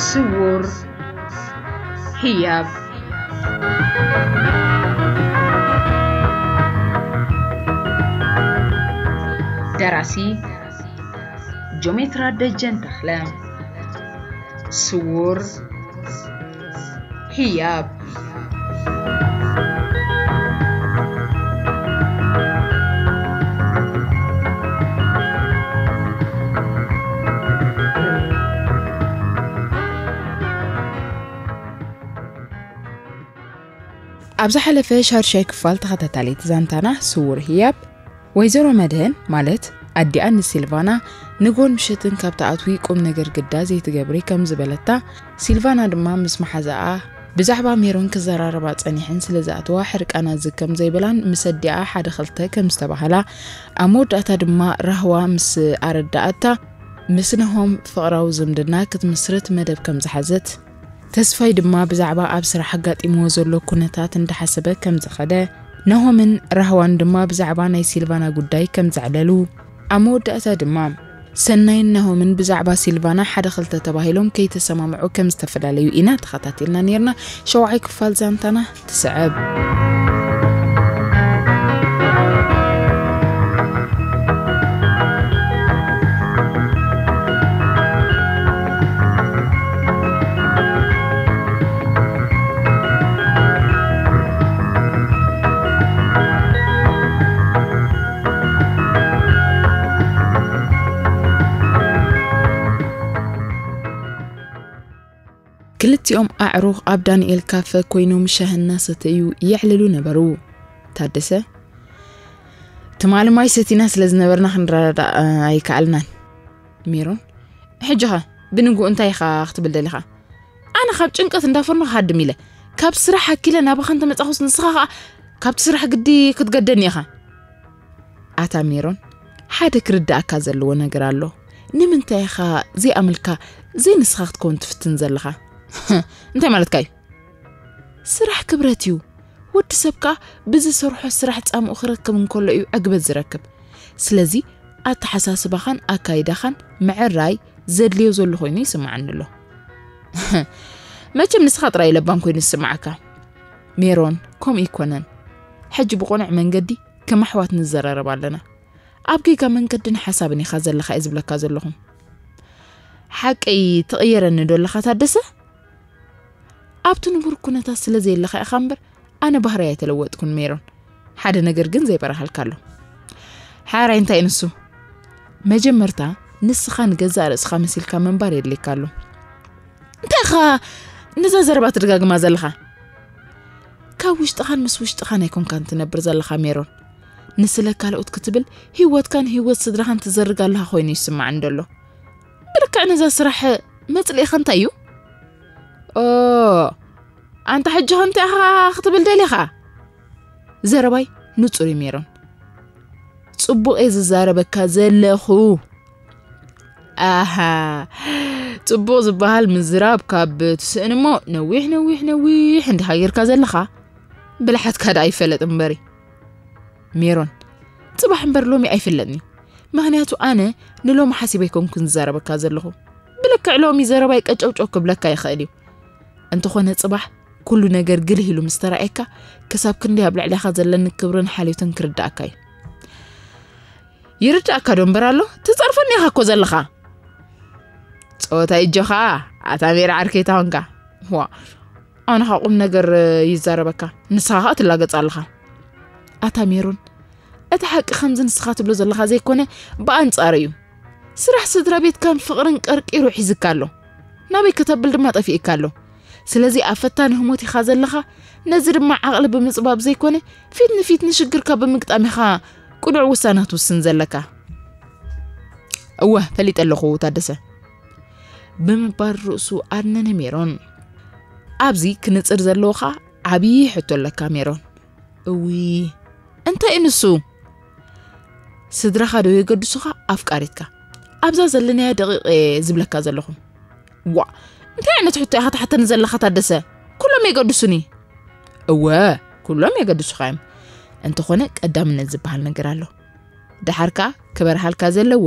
ስውር ህያብ። ደራሲ ጆሜትራ ደጀን ተኽለ። ስውር ህያብ። ኣብ ዝሓለፈ ሻድሻይ ክፋል ተኸታታሊት ዛንታና ስውር ህያብ፣ ወይዘሮ መድህን ማለት ኣዲኣ ንሲልቫና ንጎን ምሸትን ካብ ትኣትዊ ቁም ነገር ግዳ ዘይትገብሪ ከም ዝበለታ፣ ሲልቫና ድማ ምስ መሓዛኣ ብዛዕባ ሜሮን ክዘራረባ ጸኒሐን ስለ ዝኣተዋ ሕርቃና ዝግ ከም ዘይበላን ምስ ኣዲኣ ሓደ ክልተ ከም ዝተባህላ፣ ኣብ መወዳእታ ድማ ራህዋ ምስ ኣረዳኣታ ምስ ናሆም ፍቕራዊ ዝምድና ክትምስርት መደብ ከም ዝሓዘት፣ ተስፋይ ድማ ብዛዕባ ኣብ ስራሕ ኣጋጢምዎ ዘሎ ኩነታት እንዳሓሰበ ከም ዝኸደ፣ ናሆምን ራህዋን ድማ ብዛዕባ ናይ ሲልቫና ጉዳይ ከም ዘዕለሉ፣ ኣብ መወዳእታ ድማ ሰናይን ናሆምን ብዛዕባ ሲልቫና ሓደ ክልተ ተባሂሎም ከይተሰማምዑ ከም ዝተፈላለዩ ኢና ተኸታቲልና ነይርና። ሸውዓይ ክፋል ዛንታና ትስዕብ። ክልቲኦም ኣዕሩኽ ኣብ ዳንኤል ካፈ ኮይኖም ሻሂ እናሰተዩ የዕልሉ ነበሩ። ታደሰ፣ ትማሊ ማይ ሰቲና ስለ ዝነበርና ክንረዳዳእ ኣይከኣልናን። ሜሮን፣ ሕጂኸ ብንግኡ እንታይ ኢኻ ክትብል ደሊኻ? ኣነ ካብ ጭንቀት እንዳፈርኖ ክሃድም ኢለ ካብ ስራሕ ኣኪለ ናባኻ እንተመጻኹስ ንስኻ ኸኣ ካብቲ ስራሕ ግዲ ክትገደኒ ኢኻ። ኣታ ሜሮን፣ ሓደ ክርድኣካ ዘለዎ ነገር ኣሎ። ንምንታይ ኢኻ ዘይኣመልካ ዘይንስኻ ክትከውን ትፍትን ዘለኻ? እንታይ ማለትካ እዩ? ስራሕ ክብረት እዩ። ወዲ ሰብ ከኣ ብዝሰርሖ ስራሕ ጻምኡ ክረክብ እንከሎ እዩ ዕግበት ዝረክብ። ስለዚ ኣተሓሳስባኻን ኣካይዳኻን ምዕራይ ዘድልዮ ዘሎ ኮይኑ ይስምዓኒ ኣሎ። መቸም ንስኻ ጥራይ ለባም ኮይኑ ዝስምዓካ። ሜሮን፣ ከምኡ ይኮነን። ሕጂ ብቆኑዕ መንገዲ ከም ኣሕዋት ንዘራረብ ኣለና። ኣብ ጌጋ መንገድን ሓሳብን ኢኻ ዘለኻ እየ ዝብለካ ዘለኹ። ሓቀይ ትቕየረኒ ዶ ኣለኻ ታደሰ? ኣብቲ ንቡር ኩነታት ስለ ዘየለኻ ኢኻ እምበር፣ ኣነ ባህርይ ኣይተለወጥኩን ሜሮን። ሓደ ነገር ግን ዘይበረሃልካ ኣሎ። ሓራይ እንታይ ንሱ? መጀመርታ ንስኻ ንገዛእ ርእስኻ መሲልካ ምንባር የድልየካ ኣሎ። እንታይ ኢኻ ነዛ ዘረባ ትደጋግማ ዘለኻ? ካብ ውሽጥኻን ምስ ውሽጥኻን ኣይኮንካን ትነብር ዘለኻ ሜሮን። ንስለ ካልኦት ክትብል ህይወትካን ህይወት ስድራኻን ትዘርግ ኣለኻ ኮይኑ ይስማዓኒ ደሎ። ብልክዕ ነዛ ስራሕ መጽልኢኻ እንታይ እዩ? ኦ፣ ኣንታ ሕጂ ኸ እንታይ ኢኻ ክትብል ደሊኻ? ዘረባይ ንጹር እዩ ሜሮን። ጽቡቕ እየ ዝዛረበካ ዘለኹ። ኣሃ፣ ጽቡቕ ዝበሃል ምዝራብ ካብ ትስእን እሞ ነዊሕ፣ ነዊሕ፣ ነዊሕ እንዲኻ ጌርካ ዘለኻ። ብልሓትካ ደኣ ይፈለጥ እምበሪ። ሜሮን፣ ጽባሕ እምበር ሎሚ ኣይፍለጥን እዩ። ምኽንያቱ ኣነ ንሎሚ ሓሲበ ኣይኮንኩን ዝዛረበካ ዘለኹ። ብልክዕ ሎሚ ዘረባይ ቀጨውጨው ክብለካ ይኽእል እዩ። እንተኾነ ጽባሕ ኩሉ ነገር ግልህ ኢሉ ምስ ተራእየካ፣ ክሳብ ክንደይ ኣብ ልዕሌኻ ዘለኒ ክብርን ሓልዮትን ክርድኣካ እዩ። ይርድኣካ ዶ እምበር ኣሎ? ትጸርፈኒ ኢኻ እኮ ዘለኻ። ጸወታ እዩ ኣጆኻ፣ ኣታ ሜሪ ዓርከይ ተኾንካ። ዋ፣ ኣነ ኸኣ ቁም ነገር ይዛረበካ፣ ንስኻ ኸኣ ትላገጽ ኣለኻ። ኣታ ሜሮን፣ እቲ ሓቂ ከምዚ ንስኻ ትብሎ ዘለኻ ዘይኮነ፣ ብኣንጻሩ እዩ። ስራሕ ስድራ ቤት ከም ፍቕርን ቀርቂሩ ሒዝካ ኣሎ። ናበይ ከተብል ድማ ጠፊእካ ኣሎ። ስለዚ ኣብ ፈታኒ ህሞት ኢኻ ዘለኻ፣ ነዚ ድማ ዓቕሊ ብምጽባብ ዘይኮነ፣ ፊት ንፊት ንሽግርካ ብምግጣም ኢኻ ቅኑዕ ውሳነ ክትውስን ዘለካ። እወ፣ ፈሊጠ ኣለኹ ታደሰ። ብምባል ርእሱ ኣድነነ ሜሮን። ኣብዚ ክንጽር ዘለዎ ኸኣ ዓብዪ ሕቶ ኣለካ ሜሮን። እዊ፣ እንታይ እዩ ንሱ? ስድራኻ ዶ የገድሱኻ ኣፍቃሪትካ? ኣብዛ ዘለናያ ደቂቕ እየ ዝብለካ ዘለኹ። ዋ፣ እንታይ ዓይነት ሕቶ ኢኻ ትሓተኒ ዘለኻ ታደሰ? ኩሎም የገድሱኒ። እወ፣ ኩሎም የገድሱኻ እዮም። እንተኾነ ቀዳምነት ዝበሃል ነገር ኣሎ። ደሓር ከኣ ክበርሃልካ ዘለዎ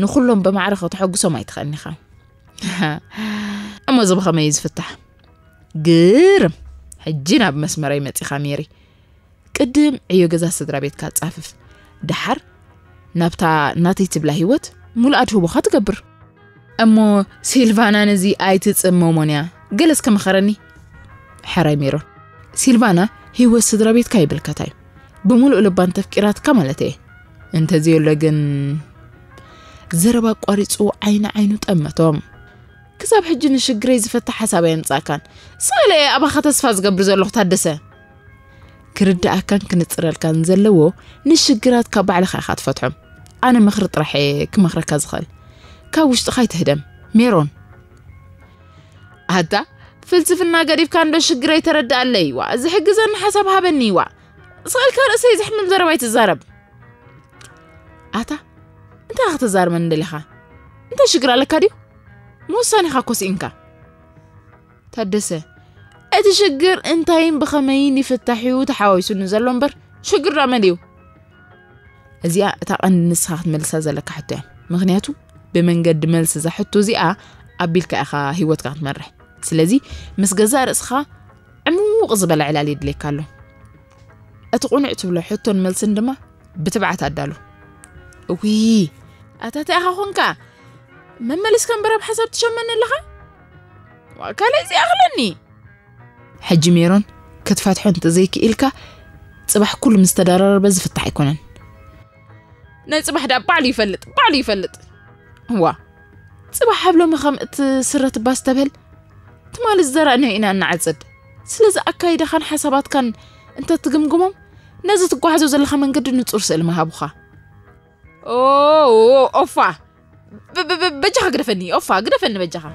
ንኹሎም ብማዕረ ከተሐጉሶም ኣይትኽእልን ኢኻ። እሞ እዚ ብኸመይ እዩ ዝፍታሕ? ግርም። ሕጂ ናብ መስመረይ መጺኻ ሜሪ። ቅድም ዕዮ ገዛ ስድራ ቤትካ ጻፍፍ፣ ደሓር ናብታ ናተይ ትብላ ህይወት ሙሉእ ኣድህቦኻ ትገብር። እሞ ሲልቫና ነዚ ኣይትጽመሞን እያ። ገለ እስከ ምኸረኒ። ሕራይ ሜሮን፣ ሲልቫና ህይወት ስድራ ቤትካ ይብልከታ እዩ። ብምሉእ ልባ እንተፍቂራትካ ማለት እየ። እንተዘየሎ ግን፣ ዘረባ ኣቋሪጹ ዓይኒ ዓይኑ ጠመቶም። ክሳብ ሕጂ ንሽግረይ ዝፈትሕ ሓሳብ ኣየምጻእካን። ስቕለ እየ ኣባኻ ተስፋ ዝገብር ዘለኹ ታደሰ። ክርድኣካን ክንጽረልካን ዘለዎ፣ ንሽግራትካ ባዕልኻ ኢኻ ትፈትሖም። ኣነ ምኽሪ ጥራሕ እየ ክመኽረካ ዝኽእል። ካብ ውሽጥኻ ኣይትህደም ሜሮን። ኣታ፣ ፍልስፍና ገዲፍካ እንዶ ሽግረይ ተረድኣለይ። ዋ፣ ዝሕግዘኒ ሓሳብ ሃበኒ። ዋ፣ ስቕልካ ርእሰይ ዘሕምም ዘረባ ኣይትዛረብ። ኣታ፣ እንታይ ኢኻ ክትዛረበኒ ደሊኻ? እንታይ ሽግር ኣለካ ድዩ? ምውሳኔኻ እኮ ስኢንካ። ታደሰ፣ እቲ ሽግር እንታይን ብኸመይን ይፍታሕ እዩ ተሓዋዊሱኒ ዘሎ እምበር፣ ሽግር ዳመን እዩ። እዚኣ እታ ቀንዲ ንስኻ ክትመልሳ ዘለካ ሕቶ እያ። ምኽንያቱ፣ ብመንገዲ መልሲ እዛ ሕቶ እዚኣ ኣቢልካ ኢኻ ህይወትካ ክትመርሕ። ስለዚ፣ ምስ ገዛእ ርእስኻ ዕሙቕ ዝበለ ዕላል የድልየካ ኣሎ። እቲ ቁኑዕ ትብሎ ሕቶን መልስን ድማ ብትብዓት ኣዳሉ። እዊ፣ ኣታ እንታይ ኢኻ ኾንካ? መመሊስካ እምበር ኣብ ሓሳብ ትሸመኒ ኣለኻ? ዋ፣ ካልእ እዚ ኣኽለኒ። ሕጂ ሜሮን፣ ክትፈትሖ እንተዘይክኢልካ፣ ጽባሕ ኩሉ ምስ ተደራረበ ዝፍታሕ ኣይኮነን። ናይ ጽባሕ ደኣ ባዕሉ ይፈልጥ፣ ባዕሉ ይፈልጥ። እዋ፣ ጽባሕ ኣብ ሎሚ ከም እቲ ስረ ትባስ ተበል፣ ትማሊ ዝዘራእናዮ ኢና እንዓጽድ። ስለዚ ኣካይዳኻን ሓሳባትካን እንተትግምግሞም፣ ነዚ ትጓዓዞ ዘለኻ መንገዲ ንጹር ስእሊ ምሃቡኻ። ኦ፣ ኦፋ። ብ-፣ ብ-፣ ብ-፣ በጃኻ ግደፈኒ፣ ኦፋ፣ ግደፈኒ በጃኻ።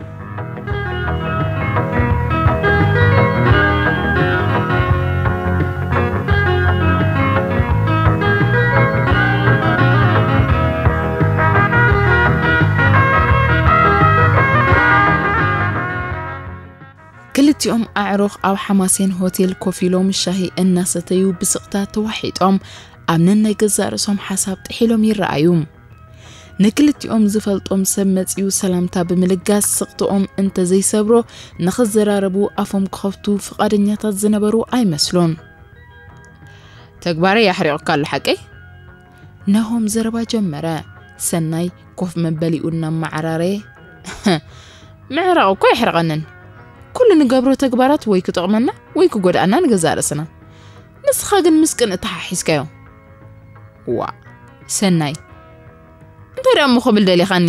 ክልቲኦም ኣዕሩኽ ኣብ ሓማሴን ሆቴል ኮፍ ኢሎም ሻሂ እናሰተዩ ብስቕታ ተዋሒጦም ኣብ ነናይ ገዛእ ርእሶም ሓሳብ ጥሒሎም ይረኣዩ። ንክልቲኦም ዝፈልጦም ሰብ መጺኡ ሰላምታ ብምልጋስ ስቕትኦም እንተዘይሰብሮ ንኽዘራረቡ ኣፎም ክኸፍቱ ፍቓደኛታት ዝነበሩ ኣይመስሉን። ተግባረይ ኣሕሪቑካ ኣሎ ሓቀይ? ናሆም ዘረባ ጀመረ። ሰናይ ኮፍ መበሊኡ እናመዓራረየ፣ ምዕራቕ እኮ ኣየሕርቐንን። ኩሉ ንገብሮ ተግባራት ወይ ክጠቕመና ወይ ክጎድኣና ንገዛእ ርእስና። ንስኻ ግን ምስ ቅንኢ ተሓሒዝካዮ። ዋ፣ ሰናይ፣ እንታይ ደኣ እሞ ክብል ደሊኻኒ?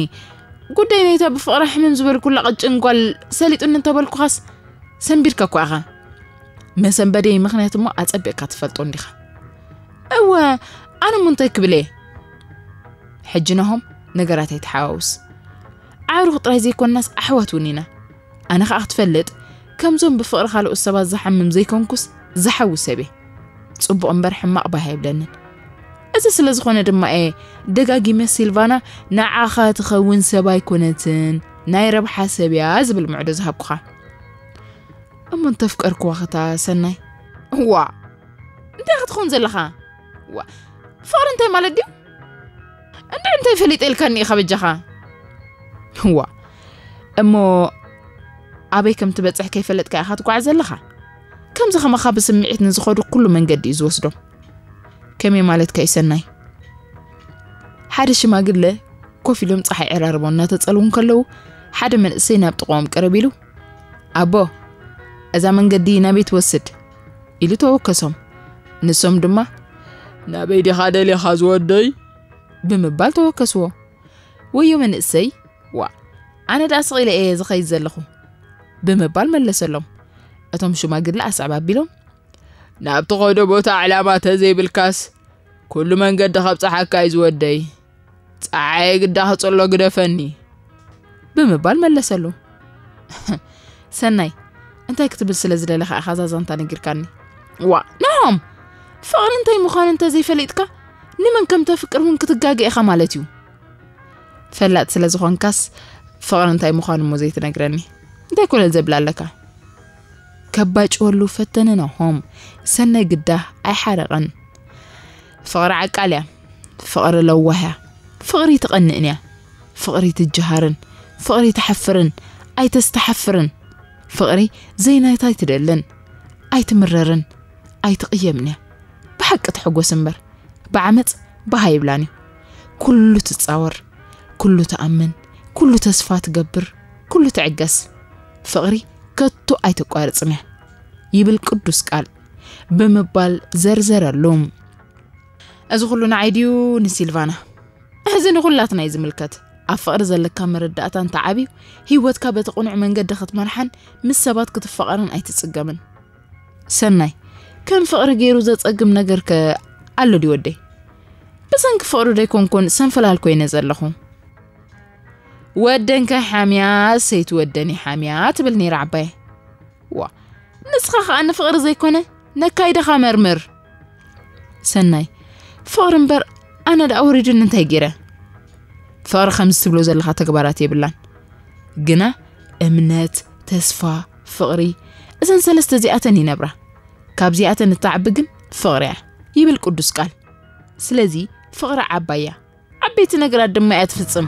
ጉዳይ ናይታ ብፍቕራ ሕምም ዝበልኩላ ቀጭን ጓል ሰሊጡኒ እንተበልኩኻስ ሰንቢድካ እኮ ኢኻ። መሰንበደይ ምኽንያት እሞ ኣጸቢቕካ ትፈልጦ እንዲኻ። እወ፣ ኣነ እሞ እንታይ ክብል እየ? ሕጂ ናሆም፣ ነገራት ኣይተሓዋውስ። ኣዕሩኽ ጥራይ ዘይኮንናስ ኣሕዋት እውን ኢና። ኣነ ኸኣ ክትፈልጥ፣ ከምዞም ብፍቕሪ ካልኦት ሰባት ዝሓምም ዘይኮንኩስ ዝሓዊ ሰብ እየ። ጽቡቕ እምበር ሕማቕ ባህ ኣይብለንን። እዚ ስለ ዝኾነ ድማ እየ ደጋጊመ ሲልቫና ንዓኻ ትኸውን ሰብ ኣይኮነትን፣ ናይ ረብሓ ሰብ እያ ዝብል ምዕዶ ዝሃብኩኻ። እሞ እንተፍቀርክዋ ኸታ ሰናይ? እዋ፣ እንታይ ክትኸውን ዘለኻ? ዋ፣ ፍቕሪ እንታይ ማለት ድዩ? እንድዒ እንታይ ፈሊጠ ኢልካኒ ኢኻ በጃኻ? እዋ፣ እሞ ኣበይ ከም ትበጽሕ ከይፈለጥካ ኢኻ ትጓዓዝ ዘለኻ? ከምዚ ከማኻ ብስምዒት ንዝኸዱ ኩሉ መንገዲ እዩ ዝወስዶም። ከመይ ማለትካ እዩ ሰናይ? ሓደ ሽማግለ ኮፍ ኢሎም ጸሓይ ዕራርቦ እናተጸልዉ እንከለዉ፣ ሓደ መንእሰይ ናብ ጥቕኦም ቅርብ ኢሉ፣ "ኣቦ፣ እዛ መንገዲ ናበይ ትወስድ?" ኢሉ ተወከሶም። ንሶም ድማ፣ "ናበይ ዲኻ ደሊኻ ዝወደይ?" ብምባል ተወከስዎ። ወዮ መንእሰይ፣ "ዋ፣ ኣነ ደኣ ስቕ ኢለ እየ ዝኸይድ ዘለኹ" ብምባል መለሰሎም። እቶም ሽማግለ ኣስዕብ ኣቢሎም፣ "ናብ ትኸዶ ቦታ ዕላማ ተዘይብልካስ፣ ኩሉ መንገዲ ከብጽሓካ እዩ ዝወደይ። ጸዓየ ግዳ ክጽሎ ግደፈኒ" ብምባል መለሰሉ። ሰናይ፣ እንታይ ክትብል ስለ ዝደለኻ ኢኻ እዛ ዛንታ ነጊርካኒ? ዋ፣ ናሆም፣ ፍቕሪ እንታይ ምዃኑ እንተ ዘይፈሊጥካ፣ ንመን ከም ተፍቅር እውን ክትጋገ ኢኻ ማለት እዩ። ፈላጥ ስለ ዝኾንካስ፣ ፍቕሪ እንታይ ምዃኑ እሞ ዘይትነግረኒ? እንታይ ኮለል ዘብል ኣለካ? ከባጭወሉ ፈተነ ናሆም። ሰናይ ግዳ ኣይሓረቐን። ፍቕሪ ዓቃል እያ። ፍቕሪ ለዋህ እያ። ፍቕሪ ትቐንእን እያ። ፍቕሪ ትጀሃርን። ፍቕሪ ትሓፍርን ኣይተስተሓፍርን። ፍቕሪ ዘይናታ ኣይትደልን፣ ኣይትምረርን፣ ኣይትቕየምን እያ። ብሓቂ ትሕጎስ እምበር፣ ብዓመጽ ባህ ኣይብላን እዩ። ኩሉ ትጻወር፣ ኩሉ ትኣምን፣ ኩሉ ተስፋ ትገብር፣ ኩሉ ትዕገስ። ፍቕሪ ከቶ ኣይተቋርጽን እያ ይብል ቅዱስ ቃል ብምባል ዘርዘረሉ። እዚ ኩሉ ንዓይ ድዩ ንሲልቫና? እዚ ንኹላትና እዩ ዝምልከት። ኣብ ፍቕሪ ዘለካ መረዳእታ እንተዓብዩ፣ ህይወትካ በቲ ቅኑዕ መንገዲ ክትመርሓን ምስ ሰባት ክትፋቐርን ኣይትጽገምን። ሰናይ፣ ከም ፍቕሪ ገይሩ ዘጸግም ነገርከ ኣሎ ድዩ ወደይ? ብሰንኪ ፍቕሪ ዶ ኣይኮንኩን ሰንፈላል ኮይነ ዘለኹ? ወደንከ ሓምያ፣ ሰይቲ ወደኒ ሓምያ ትብል ነይራ ዓባየ። ዋ፣ ንስኻ ኸኣ ንፍቕሪ ዘይኮነ ነካይድኻ መርምር። ሰናይ፣ ፍቕሪ እምበር ኣነ ደኣ ወሪዱኒ እንታይ ገይረ? ፍቕሪ ከምዚ ትብሎ ዘለኻ ተግባራት የብላን። ግና እምነት፣ ተስፋ፣ ፍቕሪ፣ እዘን ሰለስተ እዚኣተን ይነብራ። ካብዚኣተን እትዓቢ ግን ፍቕሪ እያ ይብል ቅዱስ ቃል። ስለዚ ፍቕሪ ዓባይ እያ። ዓበይቲ ነገራት ድማ እያ ትፍጽም።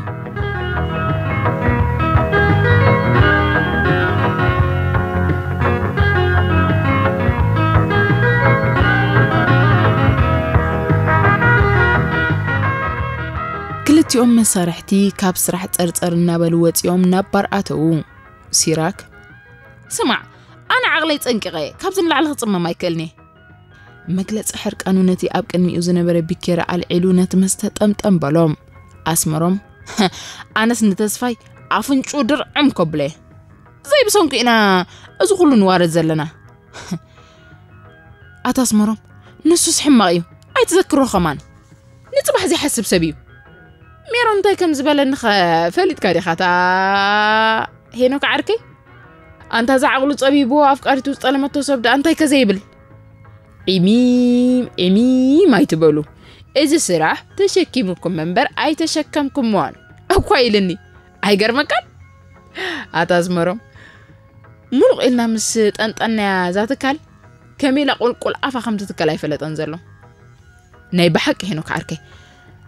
ክልቲኦም መሳርሕቲ ካብ ስራሕ ጸርጸር እናበሉ ወጺኦም ናብ ባር ኣተዉ። ሲራክ፣ ስማዕ፣ ኣነ ዓቕለይ ጸንቂቐ እየ፣ ካብዚ ንላዕሊ ክጽመም ኣይክእልን እየ። መግለጺ ሕርቃኑ ነቲ ኣብ ቅድሚኡ ዝነበረ ቢኬራ ኣልዒሉ ነቲ መስተ ጠምጠም በሎ። ኣስመሮም፣ ኣነስ ንተስፋይ ኣፍንጭኡ ድርዕም ከብሎ እየ። ዘይብሰንኩ ኢና እዚ ኩሉ ንዋረድ ዘለና። ኣታ ኣስመሮም፣ ንሱስ ሕማቕ እዩ፣ ኣይትዘክሮ ከማን። ንጽባሕ ዘይሓስብ ሰብ እዩ። ሜሮን እንታይ ከም ዝበለኒ ኸ ፈሊጥካ ዲኻ? ኣታ ሄኖክ ዓርከይ፣ ኣንታ ዝዓቕሉ ጸቢብዎ ኣፍቃሪቱ ዝጠለመቶ ሰብ ደኣ እንታይ ከ ዘይብል? ዒሚም ዒሚም ኣይትበሉ። እዚ ስራሕ ተሸኪምኩም እምበር ኣይተሸከምኩምዎን እኳ ኢልኒ። ኣይገርመካን? ኣታ ኣስመሮም፣ ሙሉቕ ኢልና ምስ ጠንጠናያ እዛ ትካል፣ ከመይ ኢላ ቁልቁል ኣፋ ከም ትትከል ኣይፈለጠን ዘሎ። ናይ ብሓቂ ሄኖክ ዓርከይ፣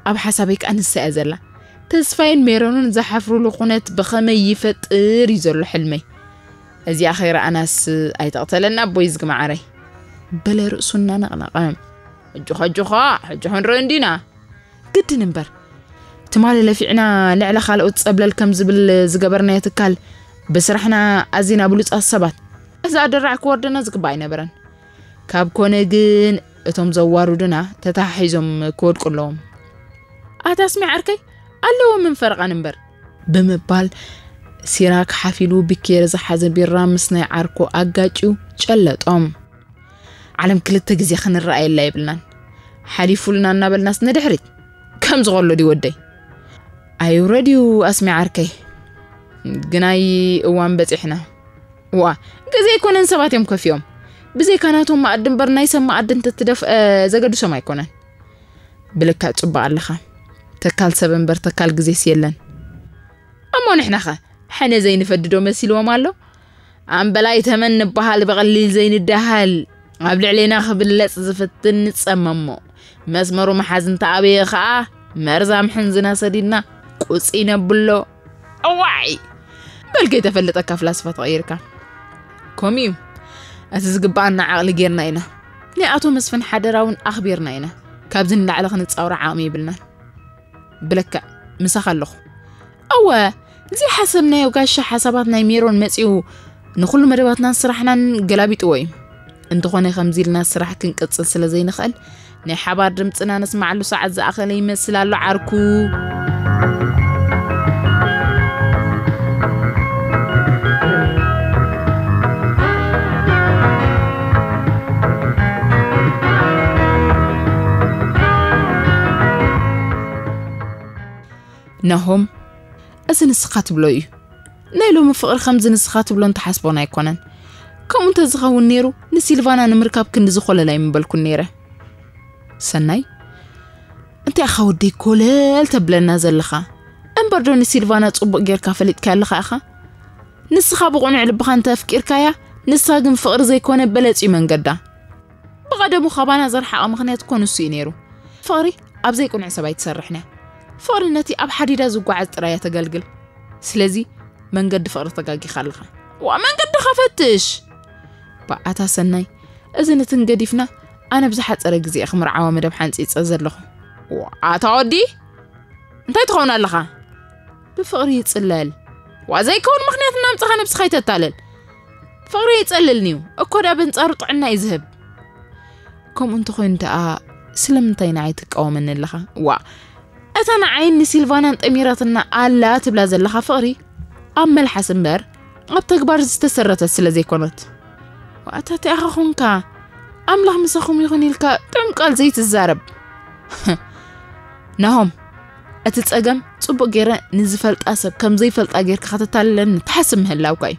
ኣብ ሓሳበይ ከኣ ንሳ እያ ዘላ። ተስፋይን ሜሮንን ዝሓፍሩሉ ኩነት ብኸመይ ይፈጥር እዩ ዘሎ ሕልመይ። እዚኣ ከይረኣናስ ኣይተቕተለና ኣቦይ ዝግመዓረይ። በለ ርእሱ እናነቕነቐ። ሕጂ ኸ፣ ሕጂ ኸ፣ ሕጂ ክንርኢ እንዲና። ግድን እምበር፣ ትማሊ ለፊዕና ልዕሊ ካልኦት ጸብለል ከም ዝብል ዝገበርናዮ ትካል፣ ብስራሕና ኣዚና ብሉጻት ሰባት። እዛ ድራዕ ክወርደና ዝግባእ ኣይነበረን። ካብ ኮነ ግን እቶም ዘዋርዱና ተተሓሒዞም ክወድቁ ኣለዎም። ኣታ ኣስሚ ዓርከይ፣ ኣለዎ ምን ፈርቓን እምበር። ብምባል ሲራክ ሓፊሉ ቢኬር ዝሓዘ ቢራ ምስ ናይ ዓርኩ ኣጋጭዩ ጨለጦም። ዓለም ክልተ ግዜ ክንረኣየላ የብልናን። ሓሊፉልና እናበልናስ ንድሕሪት። ከምዚ ከሎ ድዩ ወደይ? ኣይውረድ እዩ ኣስሚ ዓርከይ። ግናይ እዋን በጺሕና። ዋ፣ ግዜ ኣይኮነን ሰባት እዮም ከፊኦም። ብዘይካ ናቶም መኣዲ እምበር ናይ ሰብ መኣዲ እንተትደፍአ ዘገድሶም ኣይኮነን። ብልክዕ ጽቡቕ ኣለኻ። ተካል ሰብ እምበር ተካል ግዜስ የለን። እሞ ንሕናኸ ሕነ ዘይንፈድዶ መሲልዎም ኣሎ? ኣምበላይ ተመን ንበሃል ብቐሊል ዘይንደሃል። ኣብ ልዕሌና ክብለጽ ዝፍትን ንጸመሞ። መስመሩ ምሓዝ እንተኣበየ ኸኣ መርዛም ሕንዝና ሰዲድና ቁጺ ነብሎ። እዋይ! በል ከይተፈልጠካ ፍላስፋ ተቐይርካ። ከምኡ እዩ። እቲ ዝግብኣና ዓቕሊ ጌርና ኢና። ናይ ኣቶ መስፍን ሓደራ እውን ኣኽቢርና ኢና። ካብዚ ንላዕሊ ክንጻወሮ ዓቕሚ የብልናን። ብልክዕ ምሳኻ ኣለኹ። እወ፣ ዘይሓሰብናዮ ጋሻ ሓሳባት ናይ ሜሮን መጺኡ ንኹሉ መደባትናን ስራሕናን ገላቢጥዎ እዩ። እንተኾነ ከምዚ ኢልና ስራሕ ክንቅጽል ስለ ዘይንኽእል ናይ ሓባር ድምጽና ነስማዓሉ ሰዓት ዝኣኸለ ይመስል ኣሎ ዓርኩ። ናሆም፣ እዚ ንስኻ ትብሎ እዩ። ናይ ሎሚ ፍቕሪ ከምዚ ንስኻ ትብሎን ትሓስቦን ኣይኮነን። ከምኡ እንተዝኸውን ነይሩ ንሲልቫና ንምርካብ ክንዲ ዝኾለል ኣይምበልኩን ነይረ። ሰናይ፣ እንታይ ኢኻ ወደይ ኮለል ተብለና ዘለኻ? እምበር ዶ ንሲልቫና ጽቡቕ ጌርካ ፈሊጥካያ ኣለኻ ኢኻ? ንስኻ ብቕኑዕ ልብኻ እንተ ኣፍቂርካያ፣ ንሳ ግን ፍቕሪ ዘይኮነ በለጽ እዩ መንገዳ። ብቐደሙ ካባና ዘርሓቐ ምኽንያት እኮ ንሱ እዩ ነይሩ። ፍቕሪ ኣብ ዘይቅኑዕ ሰብ ኣይትሰርሕን እያ። ፍቕሪ ነቲ ኣብ ሓዲዳ ዝጓዓዝ ጥራይ እያ ተገልግል። ስለዚ መንገዲ ፍቕሪ ተጋጊኻ ኣለኻ። ዋ መንገዲ ኸፈትሽ። ባኣታ ሰናይ፣ እዚ ንትን ገዲፍና ኣነ ብዝሓፀረ ግዜ ክምርዓዋ መደብ ሓንፂፀ ዘለኹ። ዋ ኣታ ወዲ እንታይ ትኸውን ኣለኻ? ብፍቕሪ ይፅለል። ዋ ዘይከውን ምኽንያት እናምፅኻ ነብስኻ ይተታለል። ፍቕሪ ይፀልልንዩ እኮ ዳ በንፃሩ ጥዕና እዩ ዝህብ። ከምኡ እንተኾይኑ ደኣ ስለምንታይ ንዓይ ትቃወመኒ ኣለኻ? ዋ እታ ንዓይን ንሲልቫናን ጠሚራትና ኣላ ትብላ ዘለኻ ፍቕሪ ኣብ መልሓስ እምበር ኣብ ተግባር ዝተሰረተት ስለ ዘይኮነት። ዋእታ እቲኣኻ ኾንካ ኣምላኽ ምሳኹም ይኹን ኢልካ ጥዑም ቃል ዘይትዛረብ። ናሆም፣ እቲ ጸገም ጽቡቕ ገይረ ንዝፈልጣ ሰብ ከም ዘይፈልጣ ጌርካ ከተታልለኒ ትሓስብ ምህላውካ እዩ።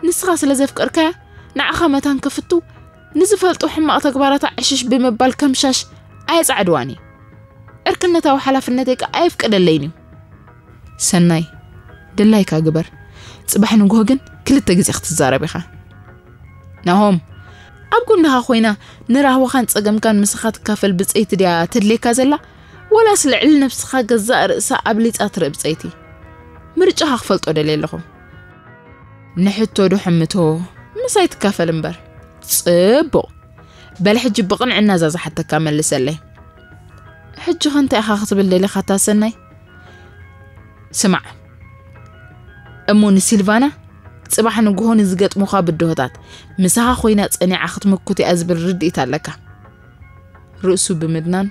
ንስኻ ስለ ዘፍቀርካያ ንዓኻ መታን ከፍቱ ንዝፈልጡ ሕማቕ ተግባራታ ዕሽሽ ብምባል ከምሻሽ ኣየጻዕድዋን እዩ። ዕርክነታዊ ሓላፍነተይ ከኣ ኣየፍቅደለይን እዩ። ሰናይ፣ ድላይካ ግበር። ጽባሕ ንግሆ ግን ክልተ ግዜ ክትዛረብ ኢኻ። ናሆም፣ ኣብ ጎንኻ ኮይና ንራህዋኻን ጸገምካን ምሳኻ ትካፈል ብጸይቲ ድያ ተድልየካ ዘላ? ወላስ ልዕሊ ነብስኻ ገዛእ ርእሳ ኣብሊጻ ትርኢ ብጸይቲ? ምርጫኻ ክፈልጦ ደልየ ኣለኹ። ንሕቶ ዶ ሕምቶ ምሳይ ትካፈል እምበር። ጽቡቕ። በል ሕጂ ብቕንዕና እዛ ዝሓተካ መልሰለይ። ሕጂ ኸ እንታይ ኢኻ ክትብል ደሊኻ እታ ሰናይ? ስማዕ እሞ ንሲልቫና ጽባሕ ንግሆ ንዝገጥሙኻ ብድሆታት ምሳኻ ኮይና ጸኒዓ ክትምክት እያ ዝብል ርድኢት ኣለካ። ርእሱ ብምድናን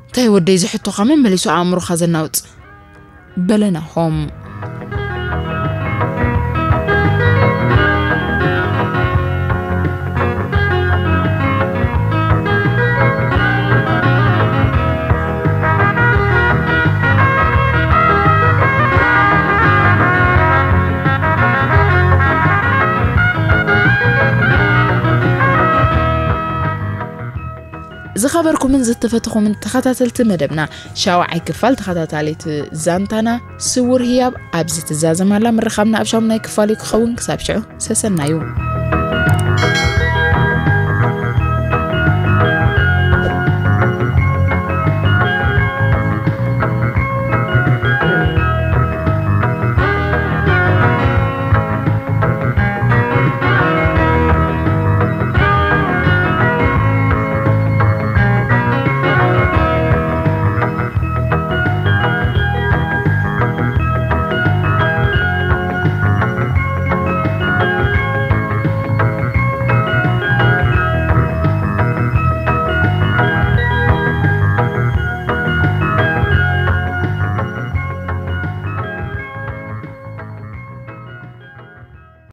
እንታይ ወደይ ዝሕቶኻ መመሊሱ ኣእምሮኻ ዘናውጽ በለ ናሆም። ዝኸበርኩምን ዝተፈትኹምን ተኸታተልቲ መደብና፣ ሻውዓይ ክፋል ተኸታታሊት ዛንታና ስውር ህያብ ኣብዚ ትዛዘም ኣላ። ምርኻብና ኣብ ሻሙናይ ክፋል እዩ ክኸውን። ክሳብ ሽዑ ሰሰናዩ።